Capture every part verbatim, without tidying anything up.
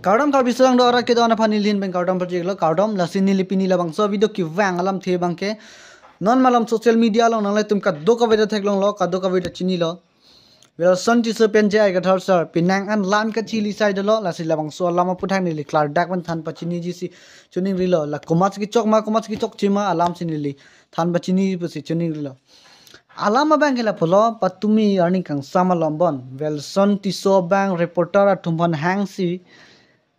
Kardom Karbi Sodang do arat kedo-an aphan neli ahin pen kardom pajirlo, kardom. Lasi neli pini labangso video kevang alamthe abangke non malom social media along nanglitum kadokave ta theklonglo, kadokave ta chinilo. Welson Tisso pen J I Kathar sir penang an lam kachili sai dolo, lasi labangso alam aphuthak neli klardak pen than pachiniji si choningrilo. La komat kechok ma, komat kechokche ma alam si neli than pachini pusi choningrilo. Alam abangke lapulo, patumi arni kangsam alom bon Welson Tisso abang reporter atum aphan hangsi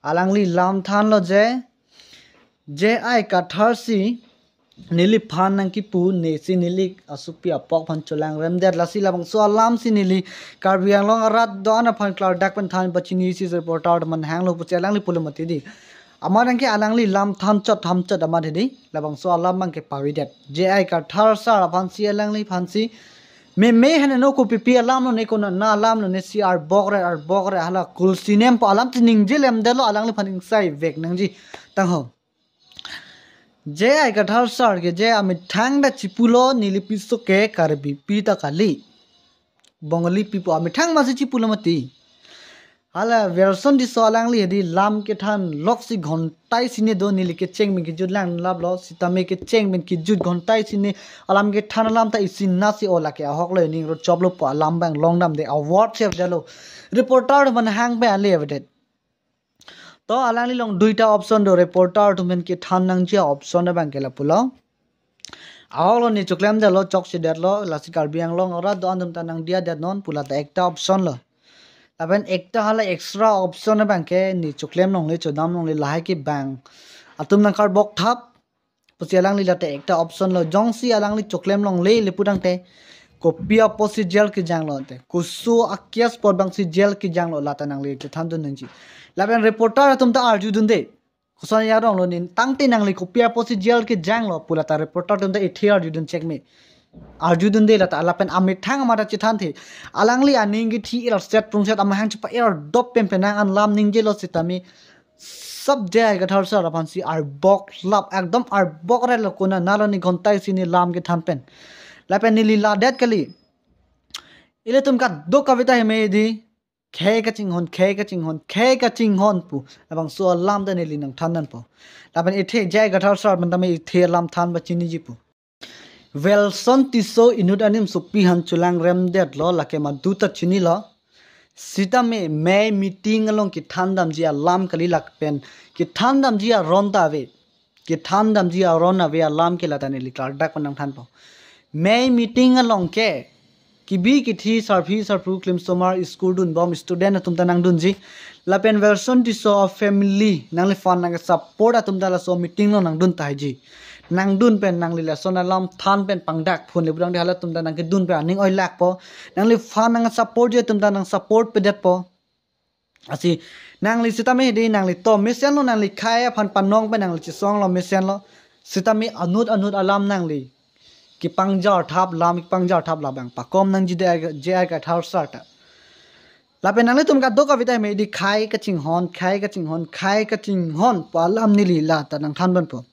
alangli lam thanlo je J I Kathar si neliphan nangkipu, ne si neli asopi apok aphan cholangremdet, lasi labangso alam si neli Karbi Anglong arat do-an aphan klardak pen than pachiniji si reporter atum aphan hanglo pusi alangli pulo mati di. Amat abangke alangli lam than chot tham chot amat hedi. Labangso alam abangke pavidet. J I Kathar sir aphansi, alangliphansi meme hene no kopipi alamlo ne, konana alamlo ne si arbokre arbokre hala kulsi nempo alam chiningje lemdetlo, alangliphan ingsai vek nangji tangho. J I Kathar sir ke je amethang ta chipulo neli piso ke Karbipi ta kali, Bongalipi pu amethang masi chipulo mati. Hala Welson Tisso alangli hedi lam kethan loksi ghontai sine do, neli kecheng pen kejut lang laplo, sitame kecheng pen kejut ghontai sine alam kethan alam ta isi nasi, o lake ahoklo, ning ro choplo pu alam abang longdamde award chepdetlo. Reporter atum aphan hang pen ale avedet. To alangli along duita option do, reporter atum pen kethan nangji option abangke lapulo. Ahoklo ne choklemdetlo, chokchedetlo, lasi Karbi Anglong arat do-an atum ta nangdiyadet non pu lata ekta option lo. Lapen ekta hala extra option abangke ne choklem longle, chodam longle, lahai ke bang atum nangkarbok thap pusi alangli lata ekta option lo. Jongsi alangli choklem longle le putangte kopi apotsi jail kejanglo te, koso a-case apot abangsi jail kejanglo, lata nangli chethan dun nangji. Lapen reporter atum ta arju dunde, koson arong lo nin tangte nangli kopi apotsi jail kejanglo pu lata reporter atum ta ithe arju dun chek me. Arju dunde lata, lapen amethang amat ta chethanthe. Alangli aning kethi er set prungset, amahang chepa-er dop pen penang an lam ningjelo sitame sab J I Kathar sir aphansi arbok lap, ekdom arbokretlo, konanalo ne ghontai sine lam kethan pen. Lapen neli ladet kali. Ilitum kadokave ta heme di khei kachinghon, khei kachinghon, khei kachinghon pu labangso alam ta neli nangthan nanpo. Lapen ithe J I Kathar sir pen tame ithe alam than pachiniji pu. Welson Tisso inut animsopi aphan cholangremdetlo, lake madu ta chinilo. Sitame mei meeting along kethan damji alam kali, lapen kethan damji aron ta ave. Kethan damji aron ave alam ke lata neli klardak pen nangthanpo. Mei meeting along ke kebi kethe sarpi sarpo klimsomar school dunbom student atum ta nangdunji. Lapen Welson Tisso family nangliphan nangsupport atum ta laso meeting along nangdun tahai ji. Nangdun pen nangli lason alam than pen pangdak phone le putangte halatum ta nangkedun pen aning oilakpo. Nangliphan nangsupport ji atum ta nangsupport pedetpo. Lasi nangli sitame hedi nangli to mesenlo, nangli khei aphan panong pen nangli chesonglo mesenlo. Sitame anut anut alam nangli kepangjar thap, lam kepangjar thap labang pakom nangji de J I Kathar sir ta. Lapen nanglitum kadokave ta heme di khei kachinghon, khei kachinghon, khei kachinghon pu alam neli lata nangthan ponpo.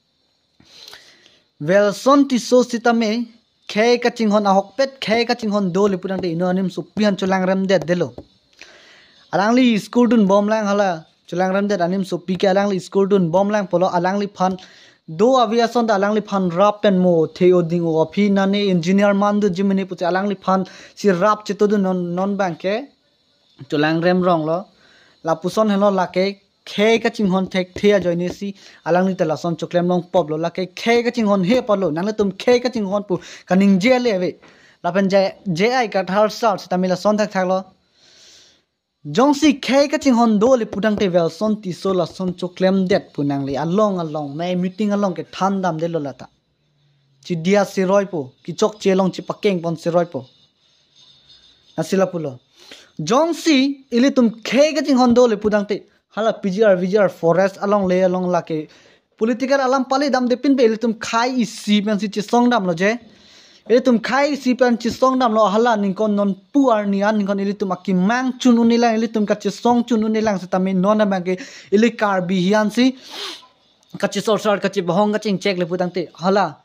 Welson Tisso sitame khei kachinghon, ahokpet khei kachinghon do le putangte inut animsopi aphan cholangremdetdetlo. Alangli school dunbomlang, hala cholangremdet animsopi ke alangli school dunbomlang pulo, alangliphan do ave ason ta alangliphan rap pen mo the oding o aphi nane engineer mandunji mene pusi alangliphansi rap chetodun non, non abangke cholangrem ronglo. Lapuson henlo, lake khei kachinghon thekthe ajoine si alangli ta lason choklem longpoplo, lake khei kachinghon he apotlo, nanglitum khei kachinghon pu kaningje le ave. Lapen J I, J I Kathar sir sitame lason thakthaklo. Jongsi khei kachinghon do le putangte Welson Tisso lason choklemdet pu nangli along along mei meeting along kethan damdetlo lata. Chidia seroipo, kechokche along chepakeng pon seroipo. Lasi lapulo. Jongsi ilitum khei kachinghon do le putangte hala P G R, V G R forest along le along lake political alam pali damde pinpe ilitum khei isi pensi chesong damlo je. Ilitum khei isi pen chesong damlo, hala ningkan nonpu arni an ningkan ilitum akemang chun un-elang, ilitum kachesong chun un-elang sitame non abangke ili Karbi aphansi kachesorsar, kachebahong, kachingchek le putangte hala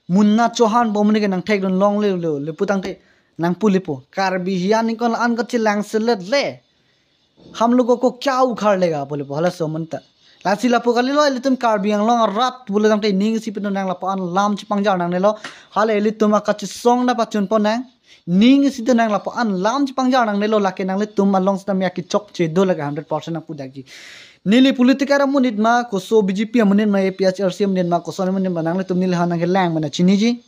Munna Chauhan bomne ke nangthekdun longle le, le putangte nangpu lepo. Karbi aphan ningkan an kachelang selet le. हम लोगों को क्या उखाड़ लेगा pu le pu, halaso amonit ta. Lasi lapu kalilo, ilitum Karbi Anglong arat pulo tangte ning isi pen dun nang, lapu-an lam chepangjar nangnelo. Hala ilitum akachesong ta pachun pon nang. Ning isi dun nang, lapu-an lam chepangjar nangnelo, lake nanglitum along seta me akechokche do lake hundred percent nangpu dakji. Neli political amonit ma, koso B J P amonit ma, A P H L C amonit ma, koson amonit ma, nanglitum neliphan nangkelang mana chiniji.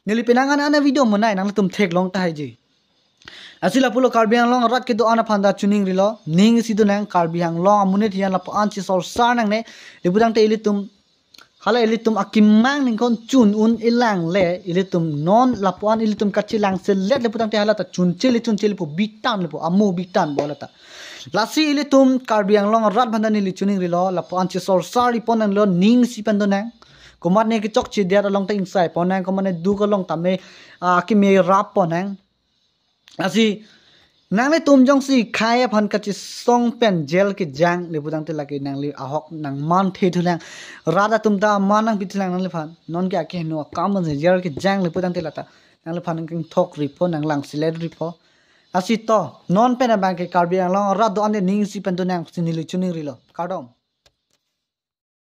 Neli penang an ana video monai, nanglitum theklong tahaiji. Lasi lapulo Karbi Anglong arat kedo-an aphan ta chuning rilo, ning isi dun nang, Karbi Anglong amonit hiyan lapu-an chesorsar nangne, le pu tangte ilitum, hala ilitum akemang ningkan chun un-e lang le, ilitum non lapu-an ilitum kachelang selet le pu tangte hala ta chunche le chunche le pu, bitan le pu, amo bitan bo hala ta. Lasi ilitum Karbi Anglong arat aphan ta neli chuning rilo, lapu-an chesorsar ri pon nanglo, ning isi pen dun nang. Komatne kechokche diat along ta ingsai pon nang, komatne duk along tame, ah, keme rap pon nang. Lasi nanglitum jongsi khei aphan kachesong pen jail kejang le pu tangte lake nangli ahok nangman the thu nang. Rat atum ta man nangpi thu nang nangliphan. Non ke akeheno akam an jail kejang le pu tangte lata nangliphan nangkengthok ri pho, nanglang selet ri pho. Lasi to, non pen abang ke Karbi Anglong arat do-an te ning isi pen dun nang pusi neli chuning rilo. Kardom.